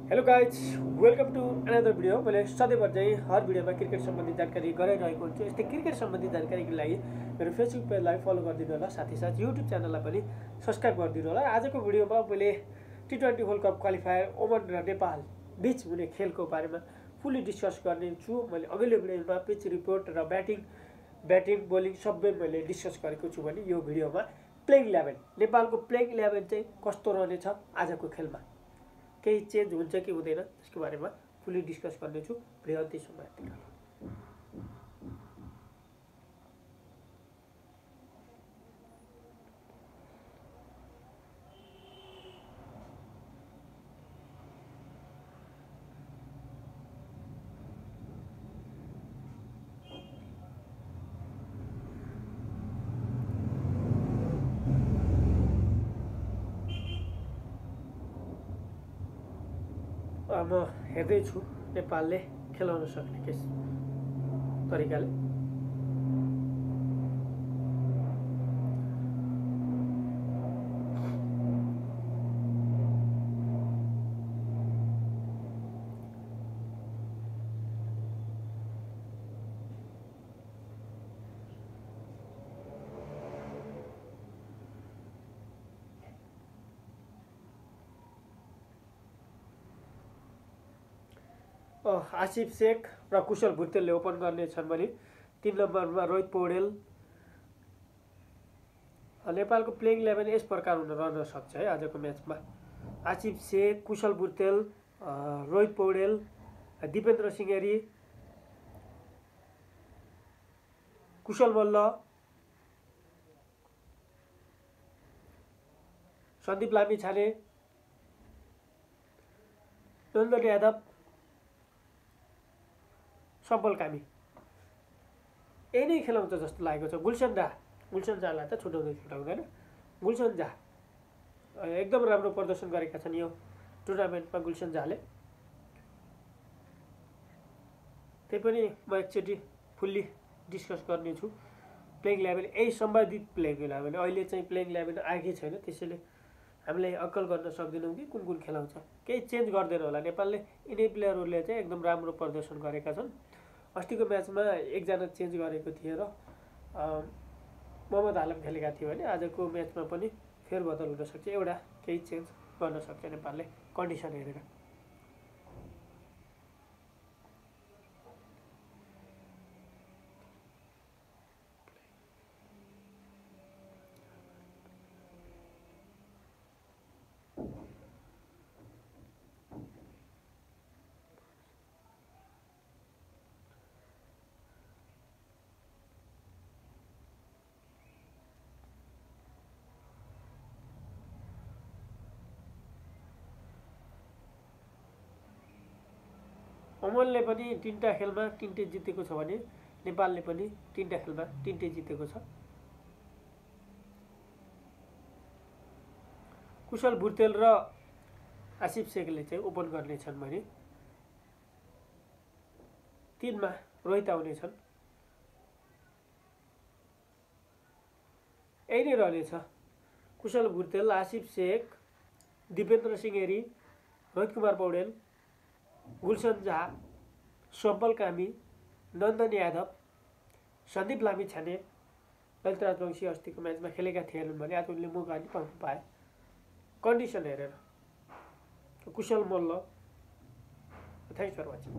Hello guys, welcome to another video. मैले सधैँभर चाहिँ हर भिडियोमा क्रिकेट सम्बन्धी जानकारी गराइरहेको हुन्छु। यस्तै क्रिकेट सम्बन्धी जानकारीको लागि मेरो फेसबुक पेजलाई फलो गरिदिनु होला, साथ युट्युब च्यानललाई पनि सब्सक्राइब गरिदिनु होला। आजको भिडियोमा मैले T20 world cup qualifier Oman र नेपाल बीच हुने खेलको बारेमा फुल्ली डिस्कस गर्ने छु। मैले अघिल्लो भिडियोमा पिच रिपोर्ट र ब्याटिङ बोलिङ सबै मैले डिस्कस गरेको छु भने यो भिडियोमा प्लेइङ 11 नेपालको प्लेइङ 11 चाहिँ कस्तो रहनेछ, आजको खेलमा केही चेन्ज हुन्छ कि हुँदैन त्यसको बारेमा फुल्ली डिस्कस गर्नेछु। भिडियो अन्त्यसम्म हेर्नु होला। म हेर्दैछु नेपालले खेलाउन सक्ने के तरिकाले। आसिफ शेख र कुशल भुटेलले ओपन गर्नेछन् भने 3 नम्बरमा रोहित पौडेल। नेपालको प्लेइङ 11 यस प्रकार रहन सक्छ है आजको म्याचमा। आसिफ शेख, कुशल भुटेल, रोहित पौडेल, दिपेन्द्र सिंहेरी, कुशल मल्ल, सन्दीप लामिछाने, नन्दन यादव, सम्पल कामी। यही नै खेलाउँछ जस्तो लागेको छ। गुलसन झालाई त छुटाउँदैन। गुलसन झा एकदम राम्रो प्रदर्शन गरेका छन् यो टुर्नामेन्टमा गुलसन झाले। त्यही पनि म एकचोटि फुल्ली डिस्कस गर्नेछु। प्लेइङ 11 यही सम्बन्धित प्लेइङ 11 अहिले चाहिँ प्लेइङ 11 आएकै छैन, त्यसैले हामीले अक्कल गर्न सक्दैनौँ कि कुन खेलाउँछ। केही चेन्ज गर्दैन होला नेपालले। यिनै प्लेयरहरूले चाहिँ एकदम राम्रो प्रदर्शन गरेका छन्। अस्तिको म्याचमा एकजना चेन्ज गरेको थिए र मोहम्मद आलम खेलेका थिए भने आजको म्याचमा पनि फेरबदल हुन सक्छ। एउटा केही चेन्ज गर्न सक्छ नेपालले कन्डिसन हेरेर। ओमनले पनि 3टा खेलमा 3टै जितेको छ भने नेपालले पनि 3टा खेलमा 3टै जितेको छ। कुशल भुटेल र आसिफ शेखले चाहिँ ओपन गर्नेछन् भने 3मा रोहित आउनेछन्। यही नै रहनेछ। कुशल भुटेल, आसिफ शेख, दिपेन्द्र सिंहेरी, रोहित कुमार पौडेल, गुलसन झा, सम्पल कामी, नन्दन यादव, सन्दीप लामिछाने, ललित राजवंशी अस्तिको म्याचमा खेलेका थिएनन् भने आज उनले मौका पनि पाउनु पाए कन्डिसन हेरेर। Kushal Malla. Thanks for watching.